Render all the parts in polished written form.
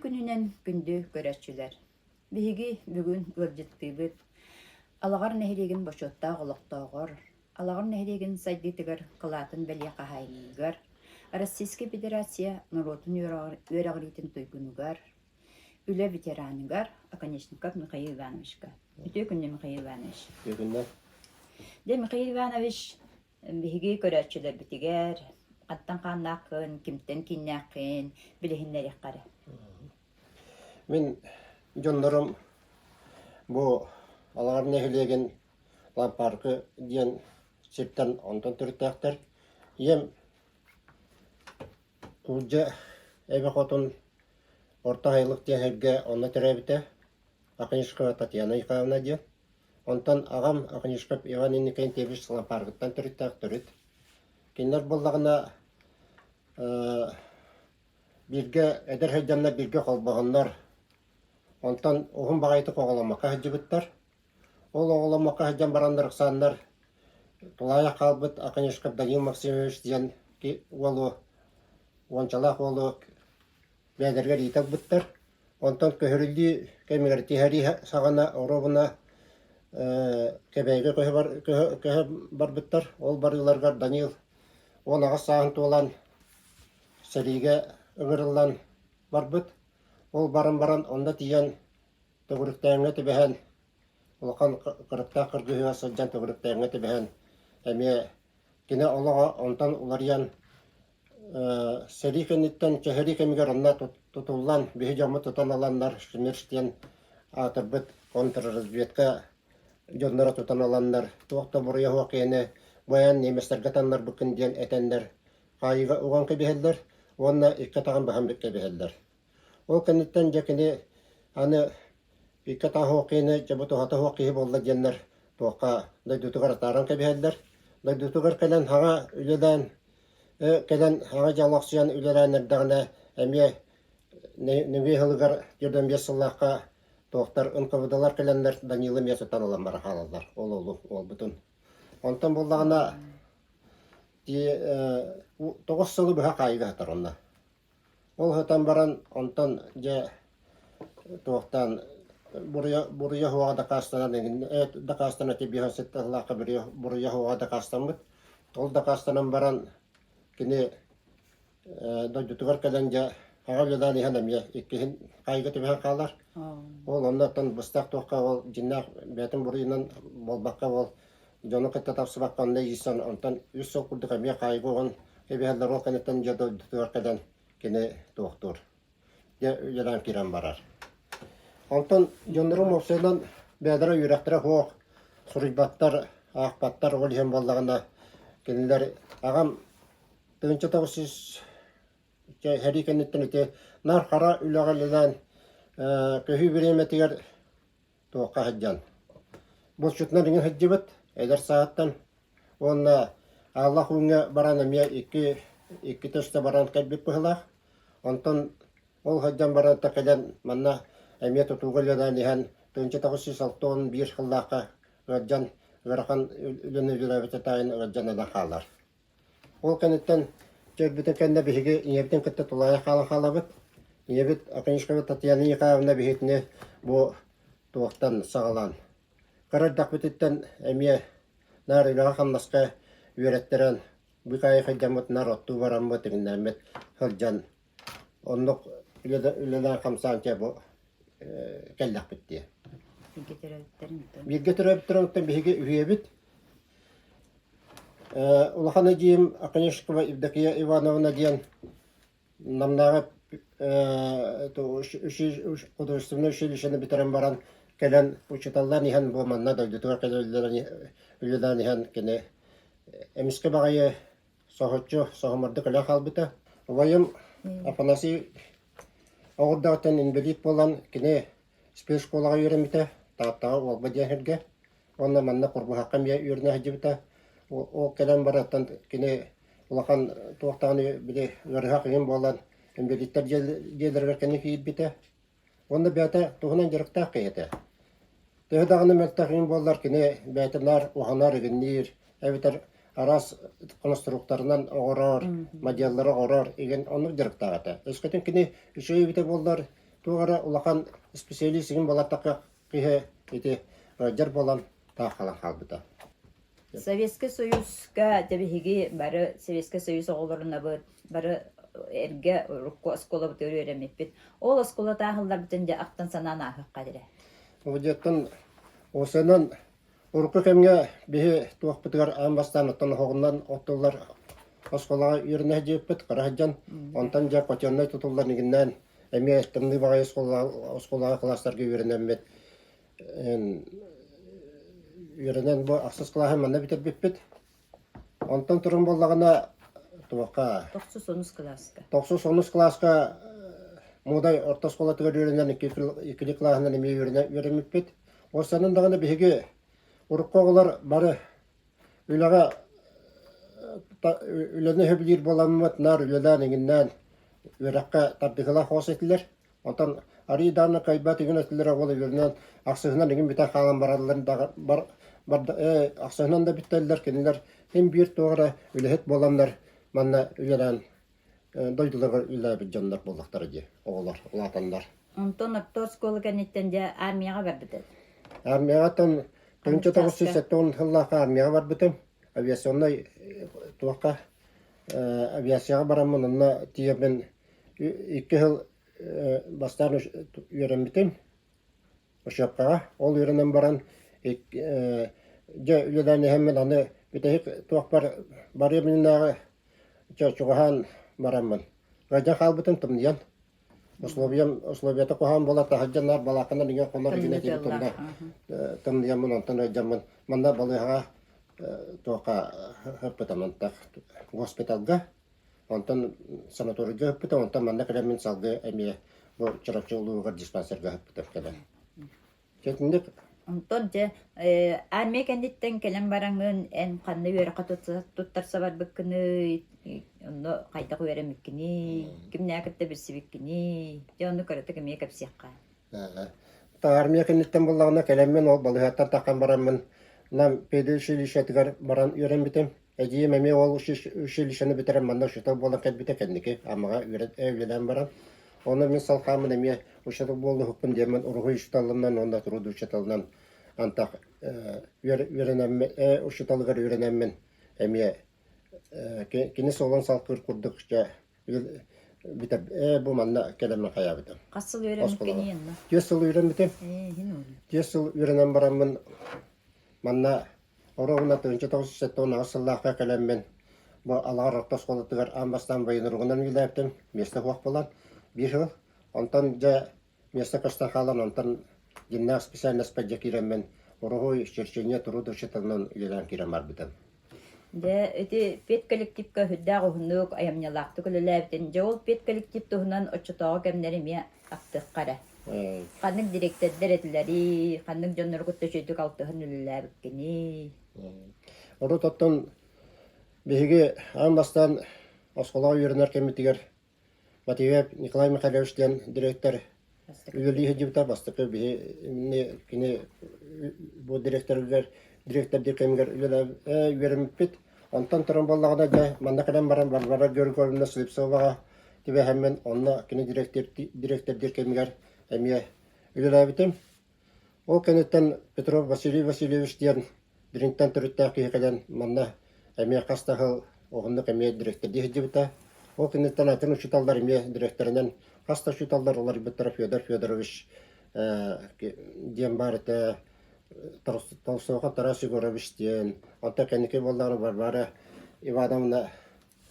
күнүнэн күндү көрөөччүлэр! Биһиги бүгүн ыалдьыттыыбыт Алаҕар нэһилиэгин бочуоттаах олохтооҕор, Алаҕар нэһилиэгин сайдыытыгар кылаатын бэлиэ хаһаайыныгар, Российскай Федерация норуотун үөрэҕириитин туйгунугар, үлэ ветераныгар Оконешников Михаил Ивановичка. Үтүө күннэ Михаил Иванович. Үтүө күннэ. Дьэ, Михаил Иванович, биһиги көрөөччүлэрбитигэр хантан хааннааххын, кимтэн кииннээххин билиһиннэриэххэ эрэ. Мин дьоннорум бу Алаҕар нэһилиэгин Лампааркы диэн сиртэн онтон төрүттээхтэр. Ийэм Кулдьа эбэ хотун Орто Аһылык диэн сиргэ онно төрөөбүтэ. Акинишкова Татьяна Михайловна диэн. Онтон аҕам Акинишков Иван Иннокентьевич Лампааргыттан төрүттээх төрүт. Кинилэр буоллаҕына бииргэ эдэр сылдьаннар бииргэ холбоһоннор, онтон уһун баҕайытык оҕоломмокко сылдьыбыттар. Ол оҕоломмокко сылдьан бараннар ыксааннар тулаайах хаалбыт Акинишков Данил Максимович диэн уолу уончалаах уолу бэйэлэригэр иитэ ылбыттар. Онтон көһөрүллүү кэмигэр тиһэрии саҕана оруобуна Кэбээйигэ көһө барбыттар. Ол барыыларыгар Данил 18 сааһын туолан сэриигэ ыҥырыллан барбыт. Ол баран баран онно тиийэн төгүрүктээҥҥэ түбэһэн улахан кырыктаах кыргыһыыга сылдьан төгүрүктээҥҥэ түбэһэн эмиэ кини олоҕо онтон уларыйан Сэрии кэнниттэн кэһэрии кэмигэр онно тутуллан, биһи дьоммут тутан ыланнар Шмирш диэн аатырбыт контрразведка дьонноро тутан ыланнар, туох да буруйа суох киһини бу эн немецтэргэ таннарбыккын диэн этэннэр хаайыыга уган кэбиһэллэр уонна икки атаҕын быһан кэбиһэллэр. Ол кэнниттэн дьэ кини аны икки атаҕа суох киһини дьэ бу туһата суох киһи буолла диэннэр туохха дойдутугар атааран кэбиһэллэр. Дойдутугар кэлэн хаҥа үлэлээн кэлэн хаҥа дьэ олохсуйан үлэлээн эрдэҕинэ эмиэ нөҥүө сылыгар 25 сыллаахха туохтар НКВД-лар кэлэннэр Данилы эмиэ сытан ылан бара хаалаллар ол уолу уолбутун. Онтон буоллаҕына тоҕус сылы быһа хаайыыга сытар онно. Ол сытан баран, онтон дьэ туохтаан буруйа буруйа суоҕа дакаастанан дакаастанан тибиһэн сытталлаахха буруйа суоҕа дакаастаммыт. Ол дакаастанан баран кини дойдутугар кэлэн дьэ аҕа үлэлээн иһэн эмиэ иккиһин хаайыыга түбэһэн хаалар. Ол оннуттан быстах туохха ол дьиннээх бэйэтин буруйунан буолбакка ол дьону кытта тапсыбакка онно иирсэн онтон үс сыл курдук эмиэ хаайыга уган кэбиһэллэр ол кэнниттэн дьэ дойдутугар кэлэн кини туохтуур дьэ үлэлээн киирэн барар онтон дьоннорум уопсайынан бэйэлэрэ үөрэхтэрэ суох суруйбаттар аахпаттар ол иһин буоллаҕына кинилэр аҕам 1900 сэрии кэнниттэн ити наар хара үлэҕэ үлэлээн көһүү бириэмэтигэр туохха сылдьан булчутунан иҥэ сылдьыбыт эдэр сааһыттан уонна Ааллах Ууҥҥа баран эмиэ икки иккитэ үстэ баран кэлбит быһыылаах. Онтон ол сылдьан баран кэлэн манна эмиэ тутууга үлэлээн иһэн 1961 сыллаахха ыалдьан ыарахан үлэни үлэлээбитэ таайын ыалдьан ылан хаалар. Ол кэнниттэн чөлбүтүн кэннэ биһиги ийэбитин кытта тулаайах хаалан хаалабыт. Ийэбит Акинишкова Татьяна Михайловна биһигини бу туохтан саҕалаан кыра эрдэхпититтэн эмиэ наар үлэҕэ-хамнаска үөрэттэрэн быыкаайы сылдьаммыт наар оттуу бараммыт иҥнээммит сылдьан оннук үлэлээн хамсаан чэ бу кэллэхпит дии. Бииргэ төрөөбүттэрин Бииргэ төрөөбүттэрин биһиги үһүөбүт. Улахан эдьиийим Оконешникова Евдокия Ивановна диэн Намнааҕы художественнай училищены бүтэрэн баран кэлэн учууталлаан иһэн бу манна дойдутугар кэлэн үлэлээн иһэн кини эмискэ баҕайы соһуччу соһумардык өлө хаалбыта. Убайым Афанасий оҕурдаҕыттан инбэлиит буолан кини спецшколаҕа үөрэммитэ, Тааттаҕа Уолба диэн сиргэ. Уонна манна Курбуһахха эмиэ үөрэнэ сылдьыбыта. Ол кэлэн барыттан кини улахан туох даҕаны били ыарыһах иһин буолан инбэлииттэр дьиэлэригэр кэнники киирбитэ. Уонна бэйэтэ туһунан дьарыктаах киһи этэ. Төһө даҕаны мөлтөх иһин буоллар кини бэйэтэ наар уһанар, игинниир, эбэтэр араас конструктарынан оҥорор, моделлары оҥорор игин оннук дьарыктаах этэ. Өскөтүн кини үчүгэй эбитэ буоллар. Туох эрэ улахан специалист игин буолаттахха киһи ити ыалдьар буолан таах хаалан хаалбыта. Советскай Союзка дьэ биһиги бары Советскай Союз оҕолорунабыт, бары эргэ урукку оскуолабытыгар үөрэммиппит. Ол оскуола тааһылларбытын дьэ ахтан санаан ааһыахха эрэ. Удьуоттан осынан урукку кэмҥэ биһи туохпутугар аан бастаан оттон оһоҕунан оттуллар оскуолаҕа үөрэнэ сылдьыбыппыт кыра сылдьан онтон дьэ котельнай тутуллан игиннээн эмиэ тымныы баҕайы оскуолаҕа кылаастарга үөрэнэммит үөрэнэн бу ахсыс кылааһы манна бүтэрбиппит. Онтон туран буоллаҕына туохха Тохсус онус кылааска. Тохсус онус кылааска Муудай орто оскуолатыгар үөрэнэн иккили кылааһынан эмиэ үөрэммиппит. Ол санын даҕаны биһиги урукку оҕолор бары Үлэҕэ үлэни сөбүлүүр буоламмыт наар үлэлээн иҥиннээн үөрэххэ тардыһыылаах оҕус этилэр. Онтон арыый даҕаны кыайбат игин этилэр оҕол үөрэнэн ахсыһынан игин бүтэн хаалан баралларын даҕа бар барда ээ ахсыһынан да бүттэллэр кинилэр син биир туох эрэ үлэһит буоланнар манна үлэлээн дойдуларыгар үлэлээбит дьоннор буоллахтара дии оҕолор улаатаннар. Онтон орто оскуола кэнниттэн дьэ армияҕа барбыта. Армияҕа 1970 сыллаахха армияҕа барбытым. Авиационнай туохха авиацияҕа бараммын онно тиийэммин икки сыл бастаан үөрэммитим учебкаҕа. Ол үөрэнэн баран дьэ үлэлээн иһэммин аны бүтэһик туохпар барыам иннинээҕи чугаһаан бараммын ыалдьан хаалбытым тымныйан Условиям условията куһаҕан буолар таһырдьа наар балаакканан иҥэн хонор игинэ диэбит онно тымныйаммын онтон ыалдьаммын манна балыыһаҕа туохха ыппытым антах госпиталга онтон санаторийга ыппытым онтон манна кэлэммин салгыы эмиэ бу Чурапчы улууһугар диспансерга ыппытым кэлэн Итинник Онтон дьэ армия кэнниттэн кэлэн бараҥҥын эн ханна үөрэххэ туттарса барбыккыный, онно хайдах үөрэммиккиний, кимнээх кытта билсибиккиний, дьэ ону кыратык эмиэ кэпсиэххэ. Армия кэнниттэн буоллаҕына кэлэммин ол балыыһаттан таххан бараммын Нам педучилищетыгар баран үөрэммитим. Эдьиийим эмиэ ол училищены бүтэрэн манна учуутал буолан кэлбитэ кэнники Аммаҕа үлэлээн баран. Ону мин салхааммын эмиэ учуутал буолуохпун диэммин уруһуй учууталынан уонна труд учууталынан антах үөрэнэммин учууталыгар үөрэнэммин эмиэ кини суолун салкыыр курдук дьэ бүтэр бу манна кэлэммин хайаабытым. Хас сыл үөрэммиккиний онно? Түөрт сыл үөрэммитим. Түөрт сыл үөрэнэн бараммын манна Оруобуна 1978 сыллаахха кэлэммин, бу Алаҕар орто оскуолатыгар аан бастаан военругунан үлэлээбитим, миэстэ суох буолан, биир сыл. Онтон дьэ миэстэ көстөн хаалан, онтон дьиҥнээх специальноспа дьэ киирэммин, уруһуй, черчение, труд учителынан үлэлээн киирэн барбытым. Дьэ, ити педколлективка сүрдээх уһуннук, айымньылаахтык үлэлээбитин, дьэ ол педколлектив туһунан оччотооҕу кэмнэри эмиэ ахтыахха эрэ. Ханнык дириэктэрдэр этилэрий, ханнык дьоннору кытта үчүгэйдик алтыһан үлэлээбиккиний? Урут оттон биһиги аан бастаан оскуолаҕа үөрэнэр кэммитигэр Матвеев Николай Михайлович диэн дириэктэр үлэлии сылдьыбыта. Бастакы биһи кини бу дириэктэригэр дириэктэрдиир кэмигэр үөрэммиппит. Онтон туран буоллаҕына дьэ манна кэлэн баран Варвара Григорьевна Слепцоваҕа түбэһэммин онно кини дириэктэрдиир кэмигэр эмиэ үлэлээбитим. Ол кэнниттэн Петров Василий Васильевич диэн Дириҥтэн төрүттээх киһи кэлэн манна эмиэ хас да сыл уһуннук эмиэ дириэктэрдии сылдьыбыта. Ол кэнниттэн атын учууталлар эмиэ дириэктэринэн хас да учууталлар уларыйбыттара Федор Федорович диэн баар этэ, Толстоухов Тарас Егорович диэн, онтон кэнники буоллаҕына Варвара Ивановна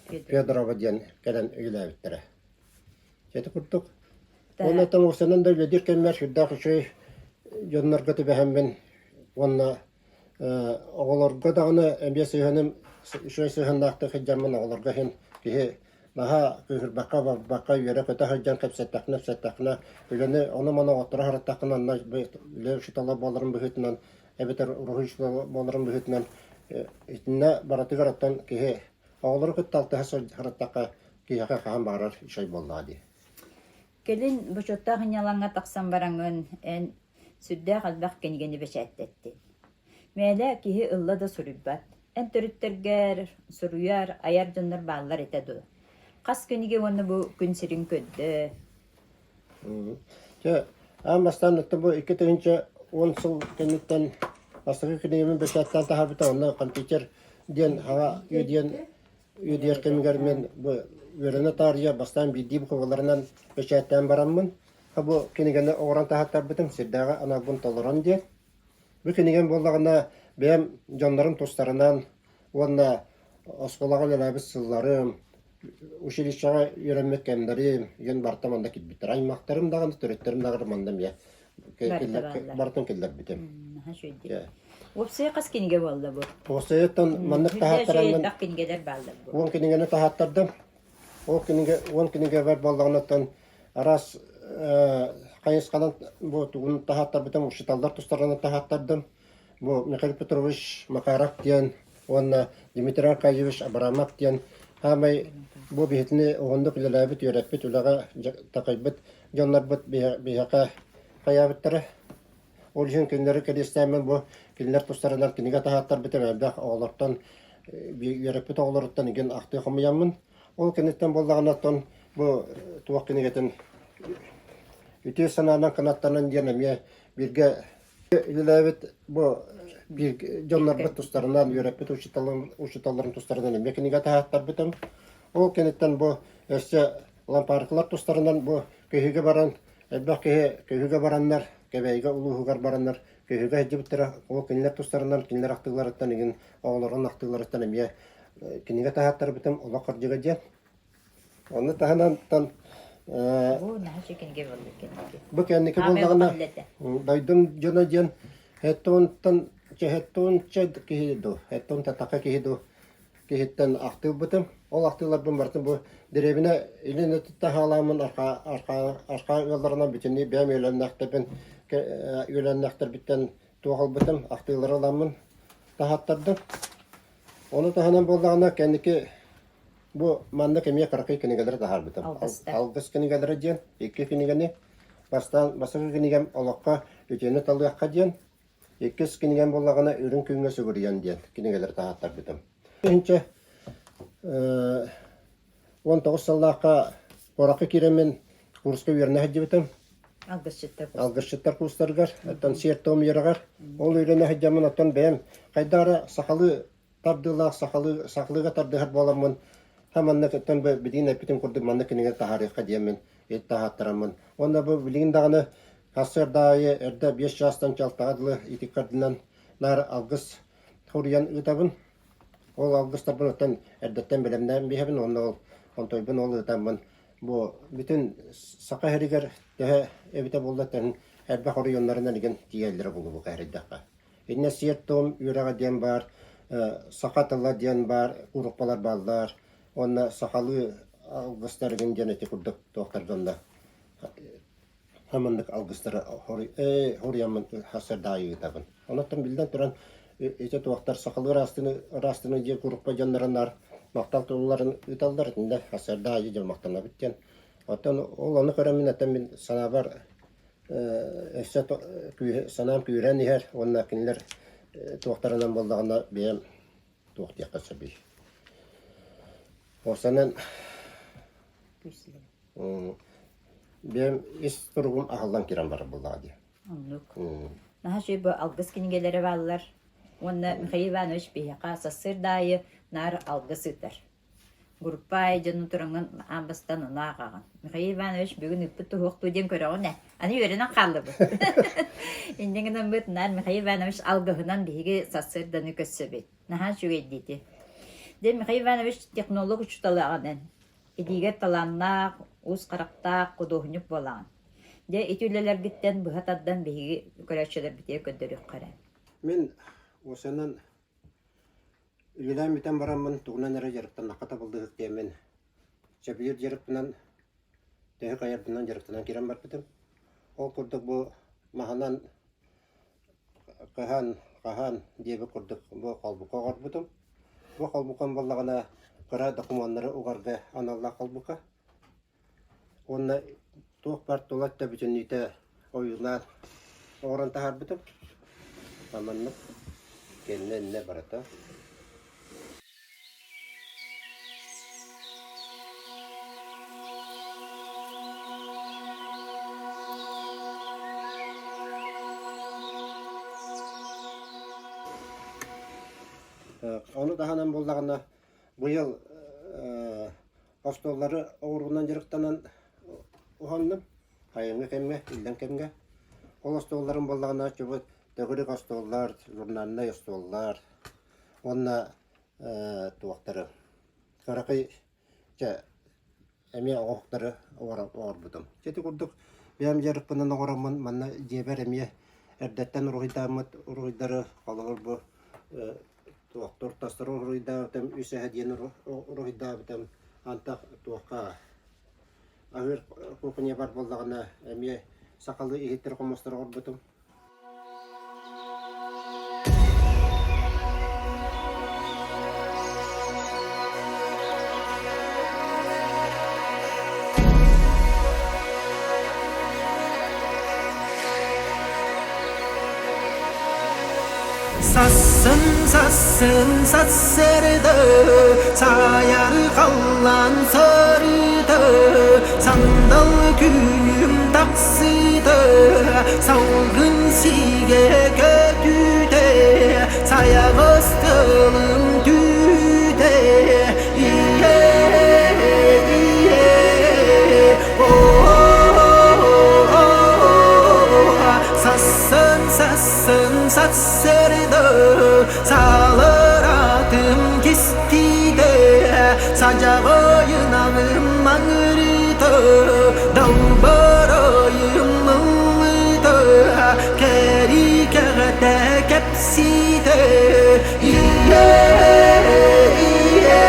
Федорова диэн кэлэн үлэлээбиттэрэ. Ити курдук. Уонна тоҥусанан да үлэлиир кэммэр сүрдээх үчүгэй дьоннорго түбэһэммин уонна оҕолорго даҕаны эмиэ сыһыаным үчүгэй сыһыаннаахтык сылдьаммын оҕолорго иһин киһи наһаа кыыһырбакка барбакка үөрэ-көтө сылдьан кэпсэттэххинэ кэпсэттэххинэ үлэни ону-маны оҕотторо сырыттаххына онно үлэ учуутала буоларын быһыытынан эбэтэр уруһуй учуутала буоларын быһыытынан итиннэ барытыгар оттон киһи оҕолору кытта алтыһа сырыттахха киһиэхэ хаһан баҕарар үчүгэй буоллаҕа дии. Кэлин бочуоттаах ынньалаҥҥа тахсан бараҥҥын эн сүрдээх элбэх кинигэни бэчээттэттин. Мээлэ киһи ылла да суруйбат. Эн төрүттэргэр суруйар, айар дьоннор бааллар этэ дуо? Хас кинигэ уонна бу күн сирин көрдө? Чэ, аан бастаан оттон бу 2010 сыл кэнниттэн бастакы кинигэбин бэчээттээн таһаарбыта, онно компьютер диэн хаҥа үөдүйэн үөдүйэр кэмигэр мин бу үөрэнэ таарыйа бастаан биирдии букваларынан бэчээттээн бараммын, бу кинигэни оҥорон таһааттарбытым, сирдээҕи аналбын толорон диэн. Бу кинигэм буоллаҕына бэйэм дьоннорум тустарынан уонна оскуолаҕа үлэлээбит сылларым, училищеҕа үөрэммит кэмнэрим диэн барыта манна киирбиттэр. Аймахтарым даҕаны, төрүттэрим даҕаны манна эмиэ барытын киллэрбитим. Уопсайа хас кинигэ буолла бу? Уопсайыттан маннык таһааттараммын элбэх кинигэлэр бааллар бу. 10 кинигэни таһааттардым. Ол кинигэ 10 кинигэбэр буоллаҕына араас хайысханан бу тугун таһааттарбытым учууталлар тустарынан таһааттардым. Бу Михаил Петрович Макаров диэн уонна Дмитрий Аркадьевич Абрамов диэн хаамай бу биһитини уһуннук үлэлээбит, үөрэппит, үлэҕэ такайбыт дьоннорбут биһиэхэ хайаабыттара. Ол иһин кинилэри кэриэстээммин бу кинилэр тустарынан кинигэ таһааттарбытым элбэх оҕолортон үөрэппит оҕолоруттан игин ахтыы хомуйаммын. Ол кэнниттэн буоллаҕына оттон бу туох кинигэтин үтүө санаанан кынаттанан диэн эмиэ бииргэ үлэлээбит бу биир дьоннорбут тустарынан үөрэппит учууталларым учууталларым тустарынан эмиэ кинигэ таһааттарбытым. Ол кэнниттэн бу өссө лампааркалар тустарынан бу көһүүгэ баран элбэх киһи көһүүгэ бараннар Кэбээйигэ улууһугар бараннар көһүүгэ сылдьыбыттара. Ол кинилэр тустарынан кинилэр ахтыыларыттан игин оҕолорун ахтыыларыттан эмиэ кинигэ таһааттарбытым олох кырдьыга диэн. Ону таһынан бу кэнники буоллаҕына дойдум дьоно диэн хэттуунтан хэттуунча киһи дуу хэттуун татака киһи дуу киһиттэн ахтыылбытым. Ол ахтыыларбын барытын бу дэриэбинэ илин өттүттэн хаалааммын арҕаа арҕаа арҕаа ыалларынан бүтүннүү бэйэм үөлэннэхтэрбин үөлэннэхтэрбиттэн туох ылбытым ахтыылары ыламмын таһааттардым. Ону таһынан буоллаҕына кэнники бу маннык эмиэ кыракый кинигэлэри таһаарбытым. Алгыс кинигэлэрэ диэн икки кинигэни бастаан бастакы кинигэм олоххо үтүөнү талыахха диэн Иккис кинигэм буоллаҕына Үрүҥ күҥҥэ сүгүрүйэн диэн кинигэлэри таһааттарбытым. Инчэ 19 сыллаахха куоракка киирэммин курска үөрэнэ сылдьыбытым. Алгысчыттар Алгысчыттар курстарыгар, оттон сиэр-туом үөрэҕэр. Ол үөрэнэ сылдьаммын оттон бэйэм хайдах эрэ сахалыы тардыылаах сахалыы сахалыыга тардыһар буоламмын ха маннык оттон билигин эппитим курдук маннык кинигэ таһаарыахха диэммин таһааттараммын уонна бу билигин даҕаны сарсыарда аайы эрдэ биэс чаастан чалтаҕа дылы ити кардынан наар алгыс хоруйан ыытабын ол алгыстарбын оттон эрдэттэн бэлэмнээн биһэбин уонна ол онтойбун ол ыытаммын бу бүтүн саха сиригэр төһө эбитэ буолла төһөн элбэх оройуоннарынан игин тиийэллэрэ буолуо эрэйдэххэ Иннэ сиэр-туом үөрэҕэ диэн баар, саха тыла диэн баар, уруккулар бааллар уонна сахалыы алгыстарыгын диэн ити курдук туохтарга онно маннык алгыстары хоруйаммын сарсыарда аайы ыытабын. Онон биллэн туран ити туохтар сахалыы ыраастыны ыраастыны диэн куруппа дьоннорунар махтал тылларын ыыталлар итиннэ сарсыарда аайы дьон махтанабыт диэн. Оттон ол ону көрөммүн оттон мин санаабар өссө санаам күүһүрэн иһэр уонна кинилэр туохтарынан буоллаҕына бэйэм туох диэххэ сөбүй. Уопсайынан бэйэм ис туругум аһыллан киирэн барар буоллаҕа дии. Оннук. Наһаа үчүгэй бу алгыс кинигэлэрэ бааллар. Уонна Михаил Иванович биһиэхэ сарсыарда аайы наар алгыс ыытар. Группа дьону тураҥҥын аан бастаан ону ааҕаҕын. Михаил Иванович бүгүн ыыппыт туһуохтуу диэн көрөҕүн ээ. Аны үөрэнэн хааллыбыт. Инньэ гынаммыт наар Михаил Иванович алгыһынан биһиги сарсыарданы көрсөбүт. Наһаа үчүгэй диити. Дьэ Михаил Иванович технолог учууталааҕын эн. Илиигэр талааннаах, уус харахтаах худуоһунньук буолаҕын. Дьэ ити үлэлэргиттэн быһа тардан биһиги көрөөччүлэрбитигэр көрдөрүөххэ эрэ. Мин уосанан Үлэлээн бүтэн бараммын тугунан эрэ дьарыктаннахха табыллыыһык диэммин сөбүлүүр дьарыкпынан төһө кыайарбынан дьарыктанан киирэн барбытым. Ол курдук бу маһынан кыһан, хаһан диэбит курдук бу холбука оҥорбутум. Бу холбукам буоллаҕына кыра докумуоннары угарга аналлаах холбука. Уонна туох баар тула өттө бүтүннүүтэ ойуулаан оҥорон таһаарбытым. Маннык кэннэ иннэ барыта. Ону таһынан буоллаҕына быйыл остуоллары оҕуруунан дьарыктанан уһанным. Сайыҥҥы кэмҥэ, иллэҥ кэмҥэ. Ол остуолларым буоллаҕына чубут төгүрүк остуоллар, журнальнай остуоллар уонна туохтары кыракый чэ эмиэ оһохтору оҥорбутум. Ити курдук бэйэм дьарыкпынан оҥороммун манна дьиэбэр эмиэ эрдэттэн уруһуйдааммыт уруһуйдары холобур бу туохтуур тастары уруһуйдаабытым, үс эһэ диэн уруһуйдаабытым. Антах туохха аһыыр кухнябар буоллаҕына эмиэ сахалыы иһиттэр хомустары оҥорбутум. Сассын, сассын, сассырды, саайар халлаан сарыты, сандал күнүм тахсыты, салгын сигэ көтүтэ, сайаҕас тылым түүтэ, ийэ, ийэ, Сассын, сассын, сассырды, салыратым кистиде, садьаҕайынаҕым маҥырыты, далбарайым ыллыты, кэрикэҕэтэ кэпсиитэ, ийэ, ийэ,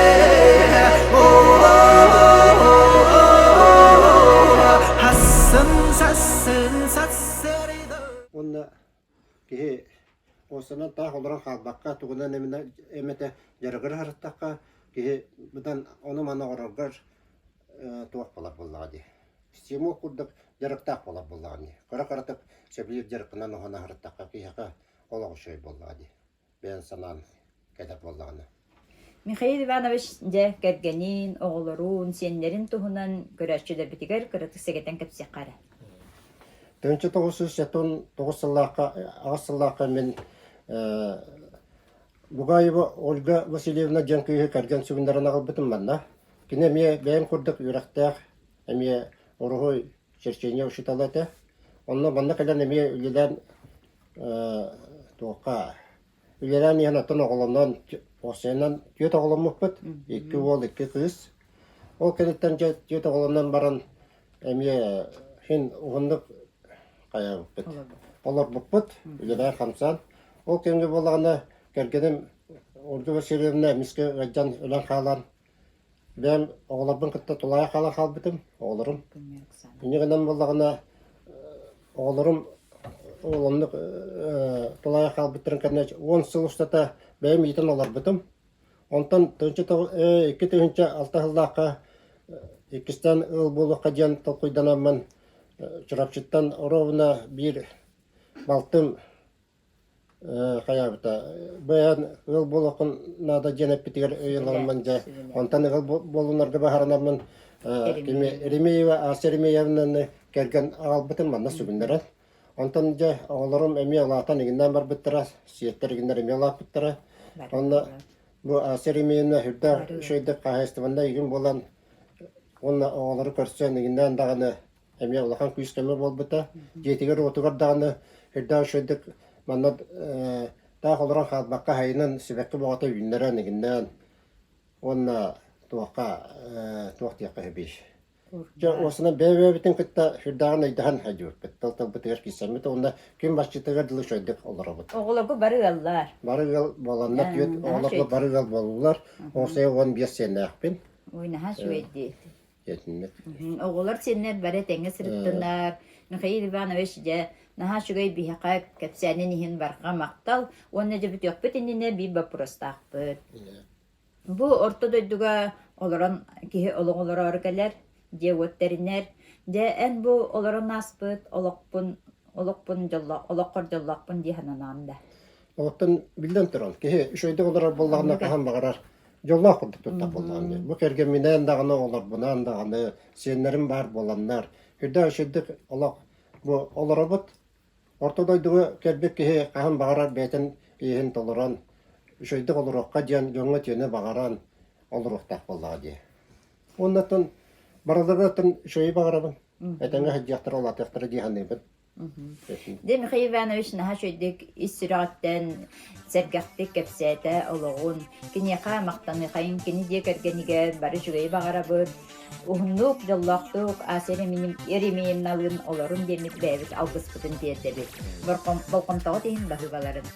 Сассын, сассын, сассырды. Уонна киһи уостанан таах олорон хаалбакка тугунан эмэтэ дьарыгыра сырыттахха киһи быдан ону-маны оҥороргор туох буолар буоллаҕа дии. Стимул курдук дьарыктаах буолар буоллаҕа дии. Кыра-кыратык сөбүлүүр дьарыккынан уһана сырыттахха киһиэхэ олох үчүгэй буоллаҕа дии. Бэйэн санаан кэтэх буоллаҕына. Михаил Иванович дьэ кэргэнин, оҕолорун, сиэннэрин туһунан көрөөччүлэрбитигэр кыратык сэгэтэн кэпсиэххэ эрэ. 1979 сыллаахха, аҕыс сыллаахха мин Бугаева Ольга Васильевна диэн кыыһы кэргэн сүгүннэрэн аҕалбытым манна. Кини эмиэ бэйэм курдук үөрэхтээх, эмиэ уруһуй черчение учуутала этэ. Онно манна кэлэн эмиэ үлэлээн туохха үлэлээн иһэн оттон оҕолонон уопсайынан түөрт оҕоломмуппут, икки уол, икки кыыс. Ол кэнниттэн дьэ түөрт оҕолонон баран эмиэ син уһуннук хайаабыппыт, олорбуппут, үлэлээн-хамсаан. Ол кэмҥэ буоллаҕына кэргэним Ольга Васильевна эмискэ ыалдьан өлөн хаалан Бэйэм оҕолорбун кытта тулаайах хаалан хаалбытым, оҕолорум. Инньэ гынан буоллаҕына, оҕолорум ол оннук тулаайах хаалбыттарын кэннэ 10 сыл устата бэйэм иитэн олорбутум. Онтон 2006 сыллаахха иккистээн ыал буолуохха диэн толкуйданаммын Чурапчыттан оруобуна биир балтым хайаабыта быйаан ыал буолуоххун наада диэн эппитигэр өй ыларыммын дьэ онтон ыал буолунарга баһаранаммын кими Еремеева Ася Еремеевнаны кэргэн аҕалбытым манна сүгүннэрэн онтон дьэ оҕолорум эмиэ улаатан игиннээн барбыттара сиэттэр игиннэр эмиэ улааппыттара онно бу Ася Еремеевна үрдээх үчүгэйдик хаһаайыстыбаннай игин буолан уонна оҕолору көрсөн игиннээн даҕаны эмиэ улахан күүс-көмө буолбута. Дьиэтигэр-уотугар даҕаны үрдээх үчүгэйдик манна таах олорон хаалбакка аһайынан сибэкки бөҕөтө үүннэрэн игиннээн уонна туохха туох диэххэ сөбүй Дьэ уосунан бэйэ-бэйэбитин кытта сүрдээҕин өйдөһөн сылдьыбыппыт. Тыл-тылбытыгар киирсэммит уонна күн баччытыгар дылы үчүгэйдик олоробут. Оҕолорго бары ыаллар. Бары ыал буоланнар, түөрт оҕолорго бары ыал буоллулар. Уопсайа 15 сиэннээхпин. Ой, наһаа үчүгэй дии. Итинник. Оҕолор сиэннэр бары тэҥҥэ сырыттыннар. Михаил Иванович дьэ наһаа үчүгэй биһиэхэ кэпсээнин иһин барҕа махтал уонна дьэ бүтүөхпүт иннинэ биир боппуруостаахпыт. Бу орто дойдуга олорон киһи олох олороору кэлэр, дьиэ-уот тэринэр. Дьэ эн бу олорон ааспыт олохпун олохпун дьолло олоххор дьоллоохпун дии сананаҕын да? Оттон биллэн туран, киһи үчүгэйдик олорор буоллаҕына хаһан баҕарар дьоллоох курдук туттар буоллаҕым дии. Бу кэргэмминээн даҕаны, олорбунаан даҕаны, сиэннэрим баар буоланнар, үрдээх үчүгэйдик олох бу олоробут. Орто дойдуга кэлбит киһи хаһан баҕарар бэйэтин иэһин толорон, Үчүгэйдик олоруохха диэн дьоҥҥо үтүөнү баҕаран олоруохтаах буоллаҕа дии. Уоннаттан барыларыттан үчүгэйи баҕарабын. Этэҥҥэ сылдьыахтара, улаатыахтара дии саныыбын. Дьэ, Михаил Иванович наһаа үчүгэйдик ис сүрэҕиттэн сэргэхтик кэпсээтэ олоҕун. Киниэхэ махтаныахайын, кини дьиэ кэргэнигэр бары үчүгэйи баҕарабыт. Уһуннук, дьоллоохтук Ася Еремеевналыын олорун диэммит бэйэбит алгыспытын тиэрдэбит. Болҕомтоҕут иһин баһыыбаларын.